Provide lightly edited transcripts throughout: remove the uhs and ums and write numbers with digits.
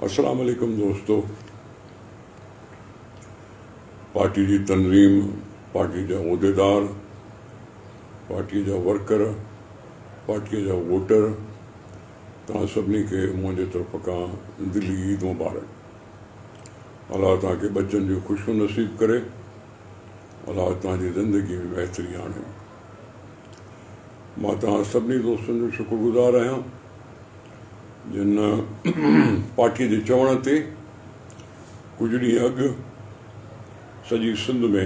السلام عليڪم دوستو پارٽي جي تنظيم پارٽي جا عهديدار پارٽي جا ورڪر پارٽي جا ووٽر توهان سڀني کي منهنجي طرف کان دلي عيد مبارڪ الله توهان کي ٻچن جون خوشيون نصيب ڪري الله توهان جي زندگي ۾ بهتري آڻي مان توهان سڀني دوستن جو شڪر گذار آهيان جن پارٽي جي چوڻ تي ڪجهه ڏينهن اڳ سڄي سنڌ ۾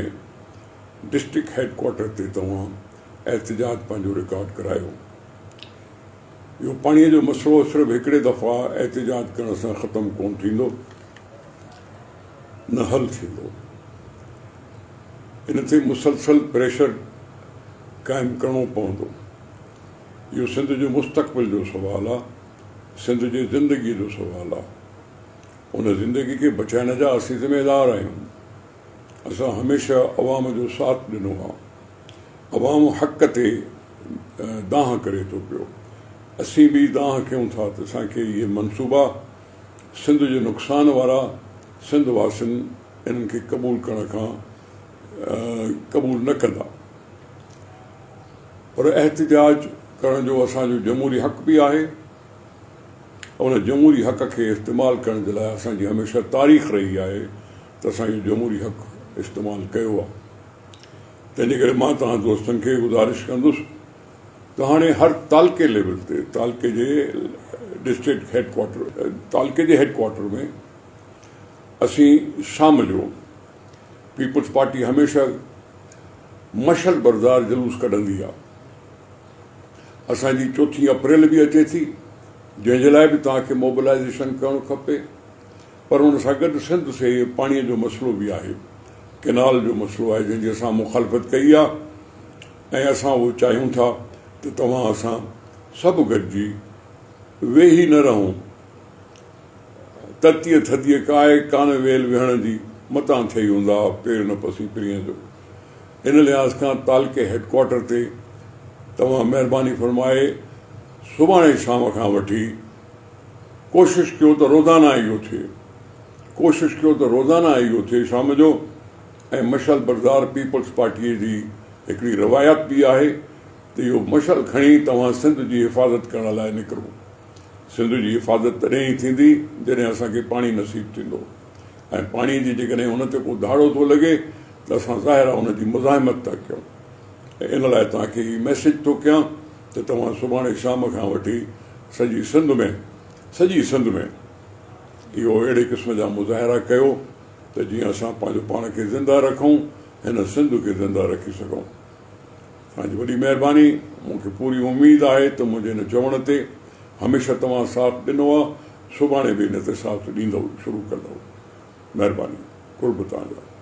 ڊسٽرڪٽ هيڊ ڪوارٽر تي توهان احتجاج پنهنجو رڪارڊ ڪرايو. اهو پاڻي جو مسئلو صرف هڪڙي دفعا احتجاج ڪرڻ سان ختم ڪونه ٿيندو نه حل ٿيندو. ان تي مسلسل پريشر قائم ڪرڻو پوندو. اهو سنڌ جو مستقبل جو سوال آ، سنڌ جي زندگي جو سوال آ. ان زندگي کي بچائڻ جا اسين ذميدار آهيون. اسان هميشه عوام جو ساٿ ڏنو آ. عوام حق تي دانهن ڪري ٿو پيو. اسين به دانهن ڪيون ٿا ته اسان کي اهي منصوبا سنڌ جي نقصان وارا سنڌ واسين انهن کي قبول ڪرڻ کان قبول نه ڪندا. پر احتجاج ڪرڻ جو اسان جو جمهوري حق به آهي. ان جمهوري حق کي استعمال ڪرڻ جي لاء اسان جي هميشه تاريخ رهي آهي ته اسان اهو جمهوري حق استعمال ڪيو آهي. تنهن جي ڪري مان توهان دوستن کي گذارش ڪندس ته هاڻي هر تعلقي ليول تي تعلقي جي ڊسٽرڪٽ هيڊ ڪوارٽر تعلقي جي هيڊ ڪوارٽر ۾ اسين شام جو پيپلز پارٽي هميشه مشعل بردار جلوس ڪڍندي آ. اسان جي چوٿين اپريل به اچي ٿي جنهن جي لاء به توهان کي موبلائيزيشن ڪرڻ کپي پر ان سان گڏ سنڌ سي پاڻي جو مسئلو به آهي ڪينال جو مسئلو آهي جنهن جي اسان مخالفت ڪئي آ ۽ اسان اهو چاهيون ٿا ته توهان اسان سڀ گڏجي ويهي نه رهون. تتيء ٿڌيء ڪاء ڪانه ويل ويهڻ جي، متان ٿئي اونداهه، پير نه پسين پرينء جو. ان لحاظ کان تعلقي هيڊ ڪوارٽر تي توهان مهرباني فرمائي سڀاڻي شام کان وٺي ڪوشش ڪيو ته روزانه اهو ٿئي. ڪوشش ڪيو ته روزانه اهو ٿئي شام جو ۽ مشعل بردار پيپلز پارٽيء جي هڪڙي روايت به آهي ته اهو مشعل کڻي توهان سنڌ جي حفاظت ڪرڻ لاء نڪرو. سنڌ جي حفاظت تڏهن ئي ٿيندي جڏهن اسان کي پاڻي نصيب ٿيندو ۽ پاڻي جي جيڪڏهن ان تي ڪو ڌاڙو ٿو لڳي ته اسان ظاهر آهي ان جي مزاحمت ٿا ڪيون ۽ ان لاء توهان کي هي ميسيج ٿو ڪيان ته توهان سڀاڻي شام کان وٺي سڄي سنڌ ۾ سڄي سنڌ ۾ اهو اهڙي قسم جا مظاهرا ڪيو ته جيئن اسان پنهنجو پاڻ کي زنده رکون هن سنڌ کي زنده رکي سگهون. توهان جي وڏي مهرباني مون کي پوري اميد آهي ته منهنجي ان چوڻ تي هميشه توهان ساٿ ڏنو آهي سڀاڻي به ان تي ساٿ ڏيندؤ شروع ڪندؤ مهرباني قرب توهان جا.